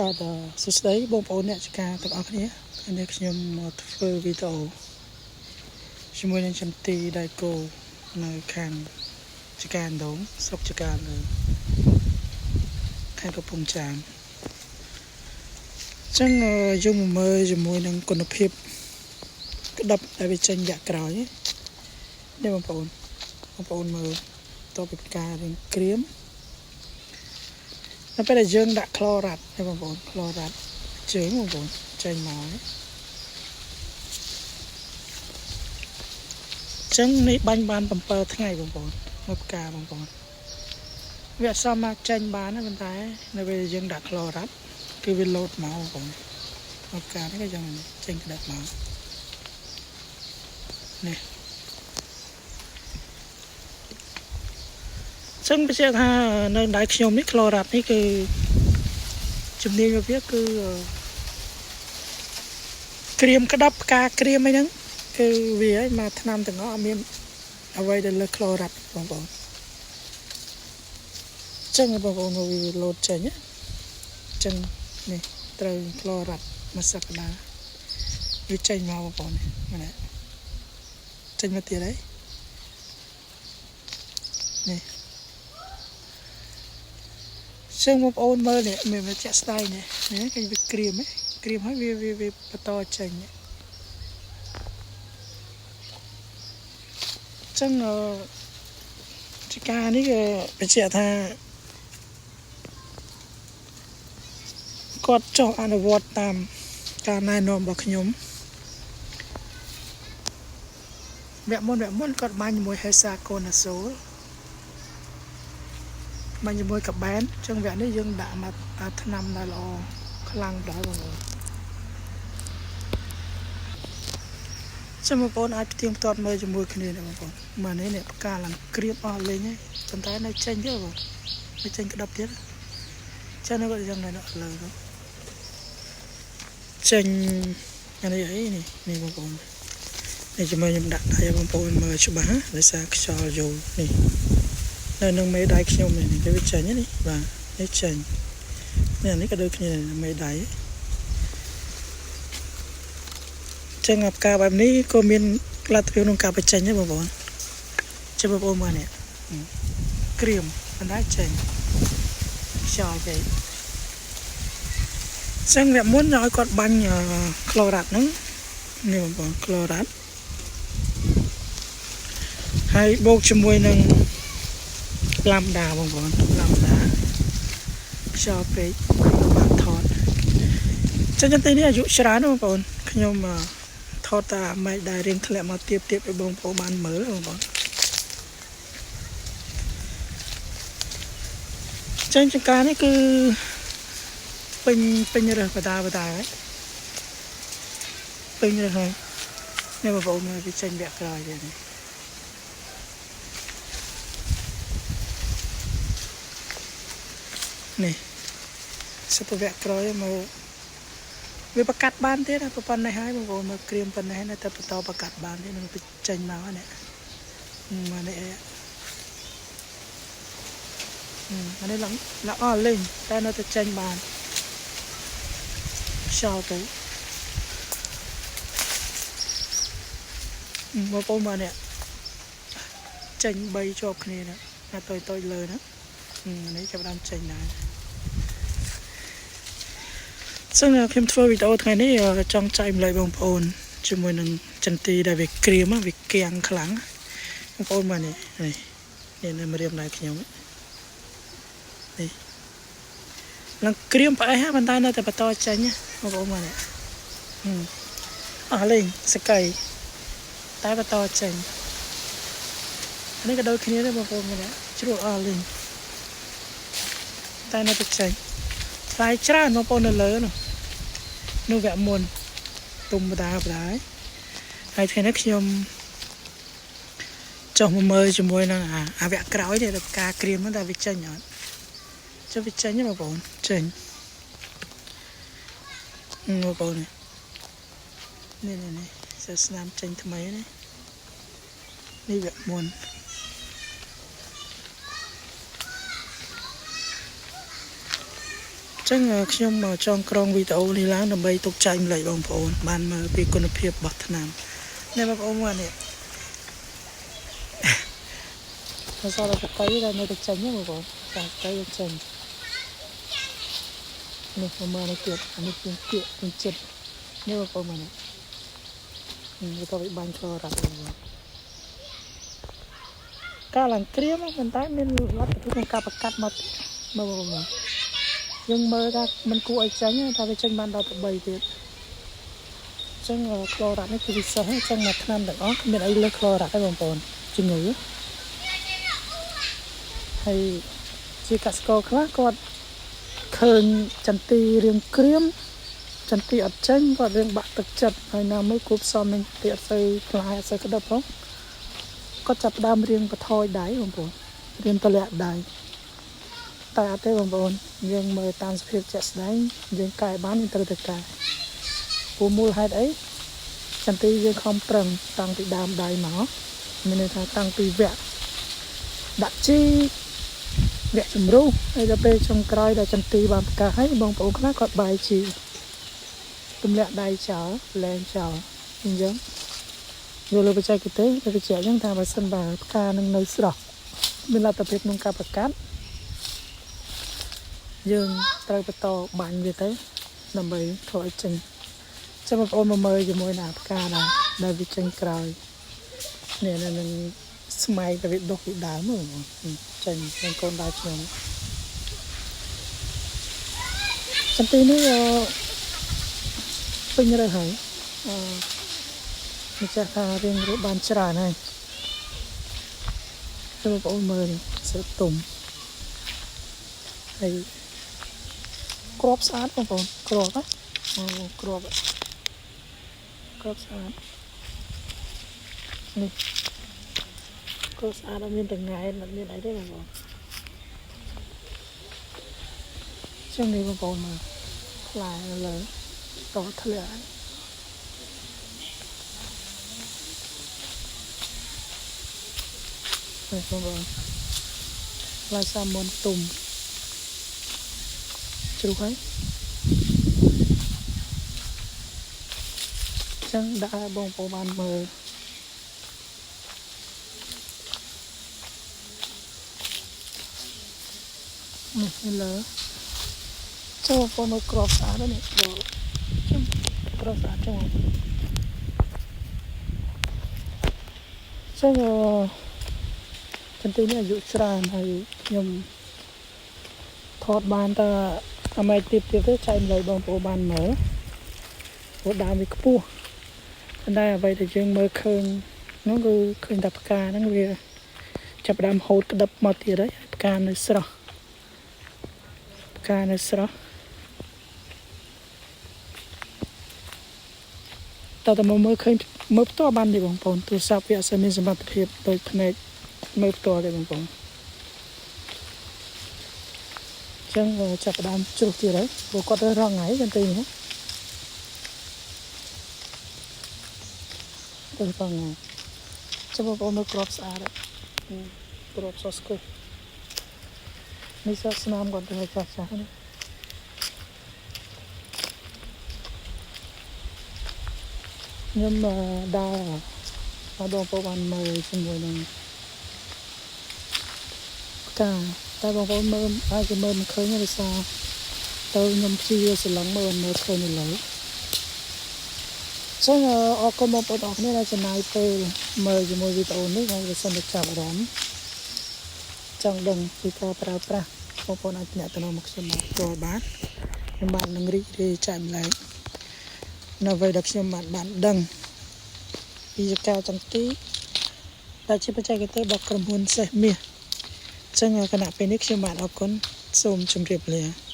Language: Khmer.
បាទសួស្តីបងប្អូនអ្នកចការទាំងអស់គ្នាថ្ងៃនេះខ្ញុំមកធ្វើវីដេអូជាមួយនឹងចន្ទីដៃគោនៅខាងចការដងស្រុកចការលើខេត្តកំពង់ចាមអញ្ចឹងយើងមកមើលជាមួយនឹងគុណភាពក្តាប់ដែលវាចេញវគ្គក្រោយនេះបងប្អូនមើលតទៅពីការរៀងក្រៀមដល់ពេលដែលយើងដាក់ក្លរ៉ាត់នេះបងប្អូនក្លរ៉ាត់ជើងបងប្អូនចេញមកចឹងនេះបាញ់បាន7ថ្ងៃបងប្អូនមកផ្កាបងប្អូនវាអត់សមមកចេញបានទេប៉ុន្តែនៅពេលយើងដាក់ក្លរ៉ាត់គឺវាលោតមកបងប្អូនមកផ្កានេះក៏យ៉ាងចេញក្តាប់មកនេះចឹងបញ្ជាក់ថានៅដៃខ្ញុំនេះក្លរ៉ាត់នេះគឺជំនាញរបស់វាគឺក្រៀមក្តាប់ផ្កាក្រៀមអីហ្នឹងគឺវាឲ្យមកថ្នាំទាំងអស់អត់មានអ្វីដែលលើក្លរ៉ាត់បងប្អូនចឹងបងប្អូនវាលោតចេញចឹងនេះត្រូវក្លរ៉ាត់មួយសប្តាហ៍វាចេញមកបងប្អូននេះម្នាក់ចេញមកទៀតហើយនេះចឹងបងប្អូនមើលនេះមានជាក់ស្ដែងនេះនេះគេវាក្រៀមក្រៀមហើយវាវាបន្តចេញចឹងចការនេះគេបញ្ជាក់ថាគាត់ចុះអនុវត្តតាមការណែនាំរបស់ខ្ញុំវគ្គមុនគាត់បាញ់ជាមួយហេសាកូណាសូលបាញ់ជាមួយកបែនចឹងវគ្គនេះយើងដាក់មកថ្នាំដែលល្អខ្លាំងដល់បងប្អូនចឹងបងប្អូនអាចផ្ទៀងផ្ទាត់មើលជាមួយគ្នានេះបងប្អូនមើលនេះនេះផ្កាឡើងក្រៀបអស់លេងហើយប៉ុន្តែនៅចេញទៀតបងវាចេញក្តាប់ទៀតចឹងនៅគាត់យ៉ាងណានៅលើទៅចេញអានេះអីនេះនេះបងប្អូននេះជាមួយខ្ញុំដាក់ដៃបងប្អូនមើលច្បាស់ដោយសារខ្យល់យូរនេះនៅនឹងមេដៃខ្ញុំនេះគេវាចេញនេះបាទនេះចេញនេះនេះក៏ដូចគ្នាមេដៃចឹងផ្កាបែបនេះក៏មានលទ្ធភាពក្នុងការបញ្ចេញដែរបងប្អូនចាំបងប្អូនមើលនេះក្រៀមប៉ុន្តែចេញខ្យល់ពេកចឹងវគ្គមុនឲ្យគាត់បាញ់ក្លរ៉ាត់ហ្នឹងនេះបងប្អូនក្លរ៉ាត់ហើយបូកជាមួយនឹងឡាំដាបងប្អូនឡាំដាខ្យល់ពេកបានថតចឹងទីនេះអាយុច្រើនបងប្អូនខ្ញុំថតតាម៉ែកដែលរៀងធ្លាក់មកទៀបទៀបឲ្យបងប្អូនបានមើលបងប្អូនចឹងចង្ការនេះគឺពេញពេញរើសបដាបដាហើយពេញរើសហើយនេះបងប្អូនមើលវាចេញវគ្គក្រោយទៀតនេះនេះសិតវគ្គក្រោយមកវាប្រកាសបានទៀតប៉ុណ្ណេះហើយបងប្អូនមើលក្រៀមប៉ុណ្ណេះនៅតែបន្តប្រកាសបានទៀតនឹងចេញមកនេះមកនេះអានេះឡើងឡើងអស់លេងតែនៅតែចេញបានខ្យល់ទៅបងប្អូនមើលនេះចេញ3ជាប់គ្នាណាតូចតូចលើណានេះចាប់ដើមចេញដែរចឹងខ្ញុំធ្វើវីដេអូថ្ងៃនេះចង់ចែកម្លែកបងប្អូនជាមួយនឹងចន្ទីដែលវាក្រៀមវាគៀងខ្លាំងបងប្អូនមើលនេះនេះនេះនៅម្រាមដៃខ្ញុំនេះឡើងក្រៀមផ្អែសប៉ុន្តែនៅតែបន្តចេញបងប្អូនមើលនេះអស់លេងសកៃតែបន្តចេញនេះក៏ដូចគ្នាដែរបងប្អូនមើលជ្រក់អស់លេងតែនៅតែចេញផ្លែច្រើនបងប្អូននៅលើនោះនោះវគ្គមុនទុំបដាបដាហើយថ្ងៃនេះខ្ញុំចុះមកមើលជាមួយនឹងអាវគ្គក្រោយនេះផ្កាក្រៀមហ្នឹងតែវាចេញអត់ចុះវាចេញទេបងប្អូនចេញបងប្អូននេះនេះនេះសាស្នាមចេញថ្មីនេះនេះវគ្គមុន ចឹងខ្ញុំចងក្រងវីដេអូនេះឡើងដើម្បីទុកចែកម្លែកបងប្អូនបានមើលពីគុណភាពរបស់ថ្នាំនេះបងប្អូនមើលនេះ មកសល់តែតៃតែនៅតែចេញហ្នឹងបងប្អូនចាតៃចេញនេះមកមើលនេះទៀតអានេះជាងគៀកជាងចិត្តនេះបងប្អូនមើលនេះវាក៏វាបាញ់ក្លរ៉ាត់បងប្អូនកាលឡើងក្រៀមប៉ុន្តែមានលទ្ធភាពក្នុងការប្រកាត់មកមើលបងប្អូនយើងមើលថាมันគួរឲ្យចេញថាវាចេញបានដល់ទៅ3ទៀតអញ្ចឹងក្លរ៉ាត់នេះគឺពិសេសអញ្ចឹងមួយឆ្នាំទាំងអស់គ្មានអីលើសក្លរ៉ាត់ទេបងប្អូនជំងឺហើយជាកសិករខ្លះគាត់ឃើញចន្ទីរឿងក្រៀមចន្ទីអត់ចេញគាត់រឿងបាក់ទឹកចិត្តហើយណាមួយគួបផ្សំនឹងទីអត់សូវផ្លែអត់សូវក្តឹបផងគាត់ចាប់ផ្ដើមរៀងបន្ថយដៃបងប្អូនរៀងតម្លាក់ដៃតែអត់ទេបងប្អូនយើងមើលតាមសភាពជាក់ស្ដែងយើងកែបានយើងត្រូវតែកែព្រោះមូលហេតុអីចន្ទីយើងខំប្រឹងតាំងពីដើមដៃមកមានន័យថាតាំងពីវគ្គដាក់ជីវគ្គជំរុះហើយដល់ពេលចុងក្រោយដល់ចន្ទីបានប្រកាសហើយបងប្អូនខ្លះគាត់បាយជីទម្លាក់ដៃចោលលែងចោលអញ្ចឹងយកលើបច្ចេកទេសទៅបញ្ជាក់អញ្ចឹងថាបើសិនបើផ្កានឹងនៅស្រស់មានលទ្ធភាពក្នុងការប្រកាសយើងត្រូវបន្តបាញ់វាទៅដើម្បីធ្វើឲ្យចេញចាំបងប្អូនមកមើលជាមួយនឹងផ្កាដែរដែលវាចេញក្រោយនេះនឹងស្មៃតែវាដុះពីដើមបងចេញនឹងកូនដើរខ្ញុំចន្ទីនេះពេញរើសហើយអឺម្ចាស់ថារៀងរកបានច្រើនហើយចាំបងប្អូនមើលនេះសើទុំហើយក្របស្អាតបងប្អូនក្របណាអូក្របក្របស្អាតនេះក្របស្អាតអត់មានតង្កែអត់មានអីទេបងប្អូនចឹងនេះបងប្អូនមើលផ្លែលើតធ្លាក់នេះបងប្អូនផ្លែសាមុនទុំជ្រុះហើយចឹងដាក់ឲ្យបងប្អូនបានមើលនេះលើចូលបងប្អូនមើលក្របស្អាតនេះដល់ចឹងក្របស្អាតចឹងចឹងចន្ទីនេះអាយុច្រើនហើយខ្ញុំថតបានតែអាម៉េចទៀតទៀតទៅចែកម្លែកបងប្អូនបានមើលព្រោះដើមវាខ្ពស់ប៉ុន្តែអ្វីដែលយើងមើលឃើញនោះគឺឃើញតែផ្កាហ្នឹងវាចាប់ផ្ដើមហូតក្តឹបមកទៀតហើយផ្កានៅស្រស់ផ្កានៅស្រស់តើមកមើលឃើញមើលផ្ទាល់បានទេបងប្អូនទូរស័ព្ទវាអត់សូវមានសមត្ថភាពដូចភ្នែកមើលផ្ទាល់ទេបងប្អូនចឹងចាប់ផ្ដើមជ្រុះទៀតហើយព្រោះគាត់រើសរងថ្ងៃចន្ទីនេះទៅបងចាំបងប្អូនមើលក្របស្អាតក្របសស្គូនេះសស្នាមគាត់ទៅចាស់ចាស់នេះខ្ញុំដើរឲ្យបងប្អូនបានមើលជាមួយនឹងផ្កាតែបងប្អូនមើលអាចจะមើលមិនឃើញទេដោយសារទៅខ្ញុំព្យាយាមស្រឡឹងមើលមើលឃើញនៅលើចឹងអរគុណបងប្អូនអរគ្នាដែលចំណាយពេលមើលជាមួយវីដេអូនេះហើយបើសិនជាចាប់អារម្មណ៍ចង់ដឹងពីការប្រើប្រាស់បងប្អូនអាចទំនាក់ទំនងមកខ្ញុំមកផ្ទាល់បានខ្ញុំបាននឹងរីករាយចែកម្លែកនៅអ្វីដែលខ្ញុំបានដឹងពីការចន្ទីដែលជាបច្ចេកទេសរបស់ក្រុមហ៊ុនសេះមាសចឹងគណៈពេលនេះខ្ញុំបាទអរគុណសូមជម្រាបលា។